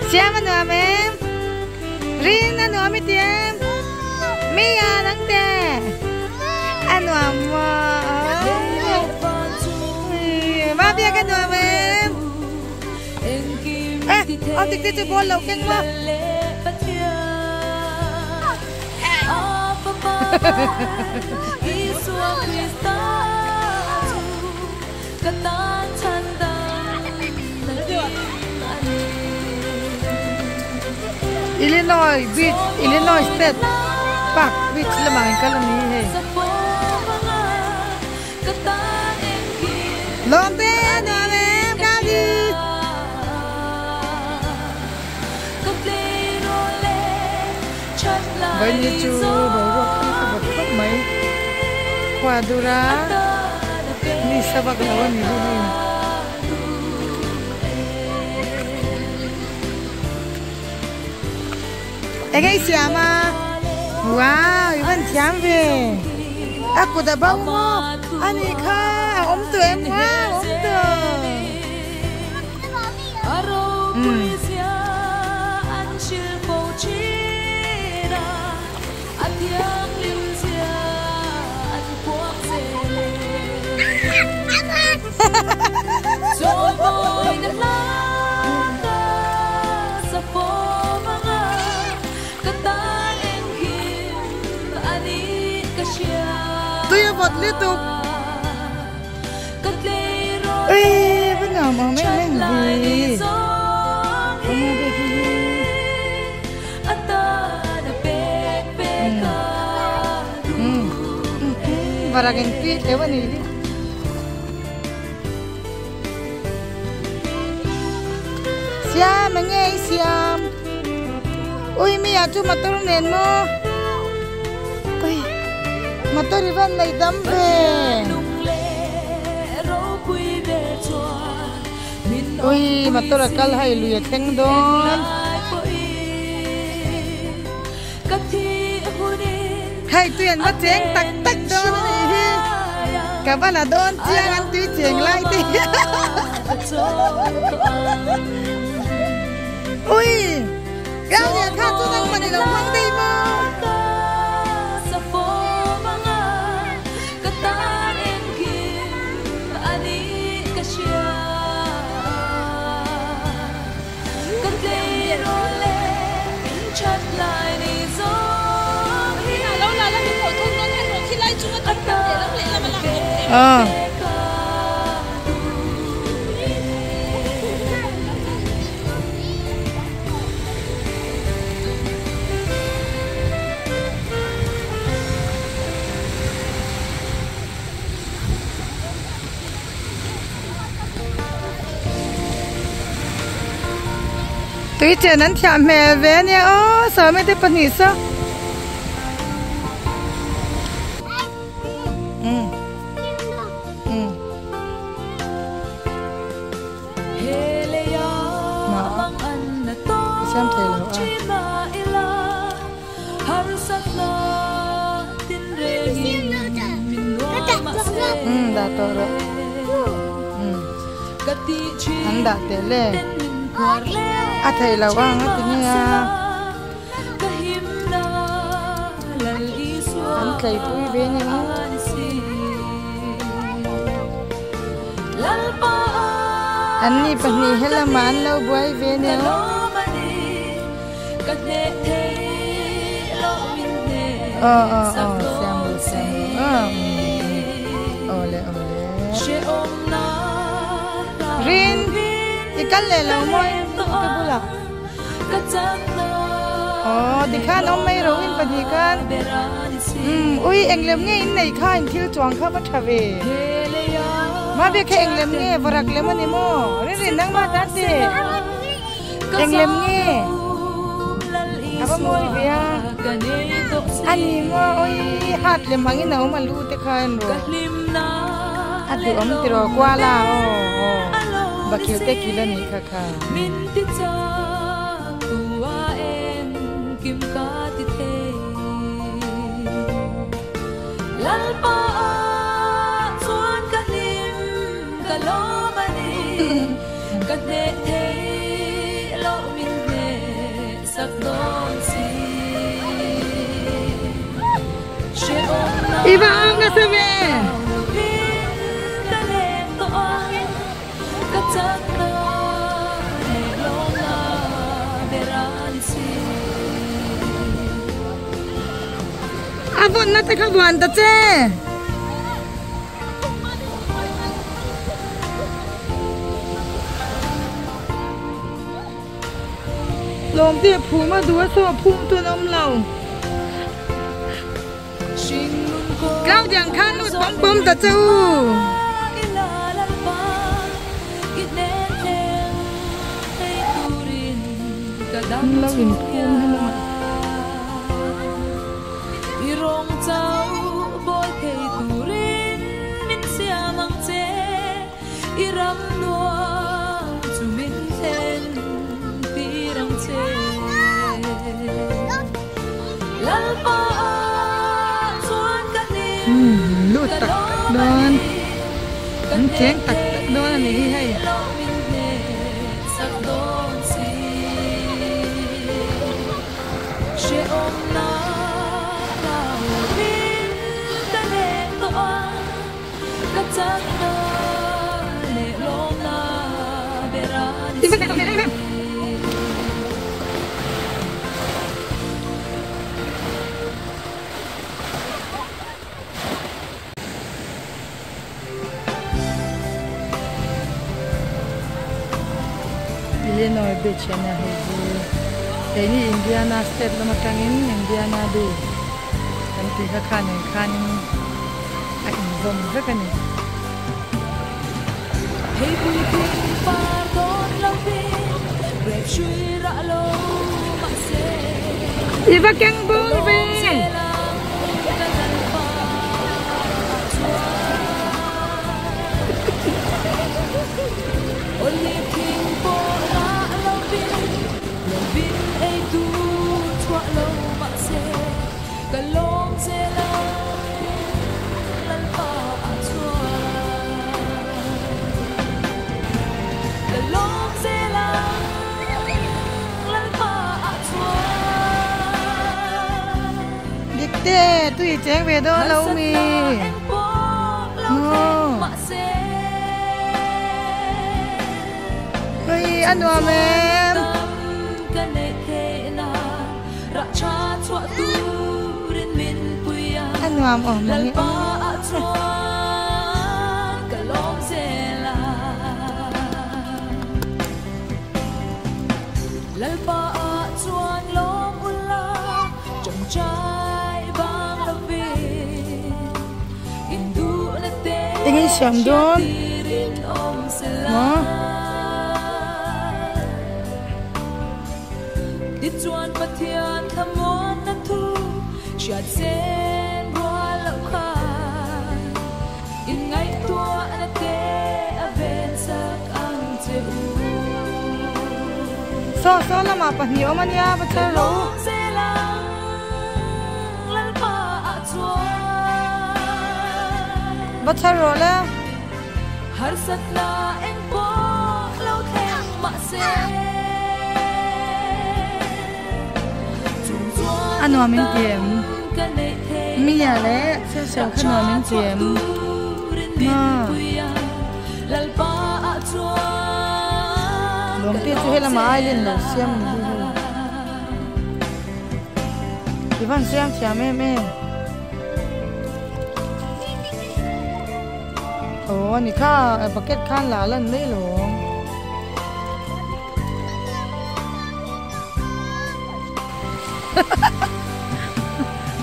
Siam a nuam em? Rin a nuam i ti em? Mi a nang te? A nuam maw? Ma biak a nuam em? Eh, awm dik te chu ball lo keng maw? Illinois Beach, Illinois State Park Beach lamah in kal a ni hei. Lawm te nuam em Gabi. Vaini chu boruak hi a vawt khawp mai. Khua dura mi sa vak lo a ni hi hei. Eng ei siam a? Wow, i van thiam ve. A kut a bo maw? A nih kha, a awm tawh em? Wow, a awm tawh. Tui a vawt lutuk. Ui, va nuam awm em em ve. Awm a ve hi hi. Varak in tui tleu a ni hi. Siam enge i siam. Ui mi ah chu motor nen maw. Ui motor i van nei dam ve. Ui motor a kal hei lui a thleng dawn. Hei tui an va cheng tak tak dawn a nih hi. Ka va la dawn chiang an tui cheng lai te hi. Ui! Rau lian kha chu nang mah ni lo hmang daih maw? Ờ. Tui chen an thiah hmel ve ania aw sawmi te pahnih saw. Siam thei lo a. Dah tawh rawh. An dah teh le. A theih loh ang a ti nge a. An tleipui ve nia maw. An ni pahnih helamah an lo buai ve nia maw. Aw aw aw siam ru siam ru aw awle awle. Rin i kal leh lo maw ka bulah. Aw tikhan awm mai ro in pahnih khan umm ui englem nge in nei kha in thil chuang kha va tha ve mah bik kha englem nge varak lem ani maw rin rin nangmah tan teh englem nge a va mawi ve a ani maw ui hat lem angin a awm a lu te kha en rawh a duhawm tiraw kuala aw aw bakhil te kil a nih kha kha. I va ang nasa ve! A vawnna te kha vuan ta che! Lawm te phum a duh a saw phum chu an awm lo. Claudian khan lut pawm pawm ta che u. An lo inphum hlawm a. Umm lut tak tak dawn an cheng tak tak dawn a ni hi hei. Illinois Beach a nia hei hi keini Indiana state lam atangin Indiana Bay kan tih kha khan nen khanin a inzawm vek a ni. I va keng bur ve! Dikte tui cheng ve dawn lo mi maw hei a nuam em. A nuam awm ang i aw. Eng in siam dawn maw? Saw saw lamah pahnih awm a nia va chhar rawh u. Va chhar rawh le. A nuam in ti em? Mia leh Chelsea kha nuam in ti em? Maw? Lawmte chu helamah island lo siam ni hi hei. I van siam thiam em em. Aw ani kha bucket khan la lan mai lo.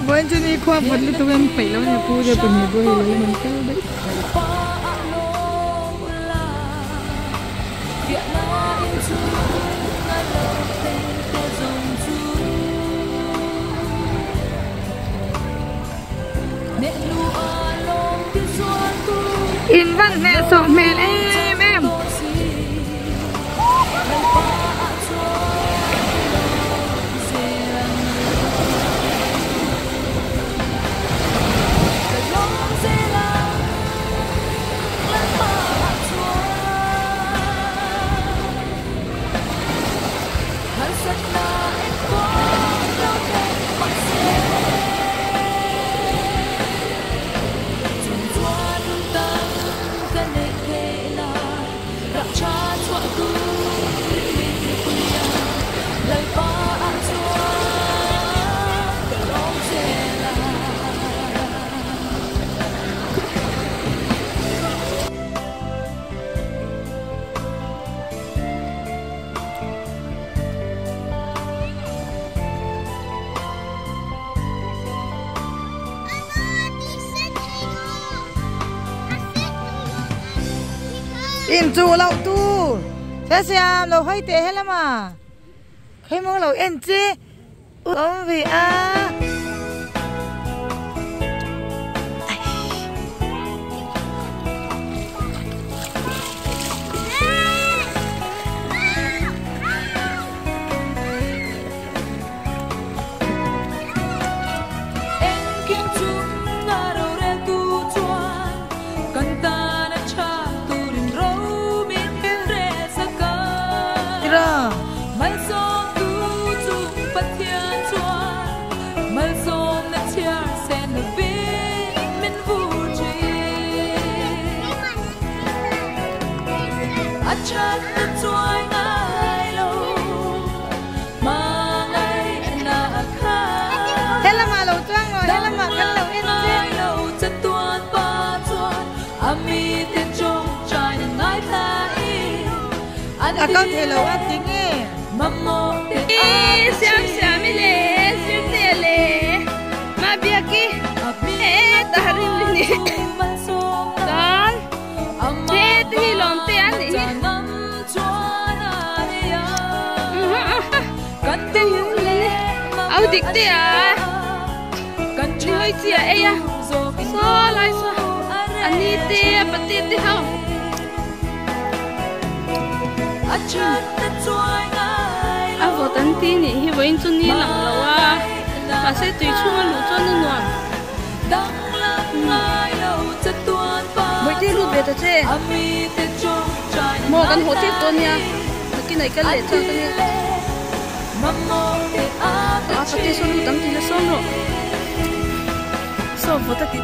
Vawiin chu ni khua vawt lutuk em peih lo nia pu te pahnih pawh hi lo in kal daih. In van hnehsawh hmel em em. In chu lo tur se siam lo hawi teh helama khawimaw lo en che awm ve a. Helama lo chuang rawh helama kan lo en che. A kal thei lo a ti nge. Siam siam i le sir te le ma biaki e ta rin ni tan te te hi lom te an ni hi te hi ni au dik te a ni hoi chi a e a so lai so ani te pati te hau a vawt an ti nih hi vawiin chu ni lang lo a mahse tui chhung a luh chuan a nuam Bawihtei lut ve ta che maw kan haw tep dawn nia nakin ah i kal leh chak ania a pate saw lut ang tih la sawm rawh saw vawt a ti.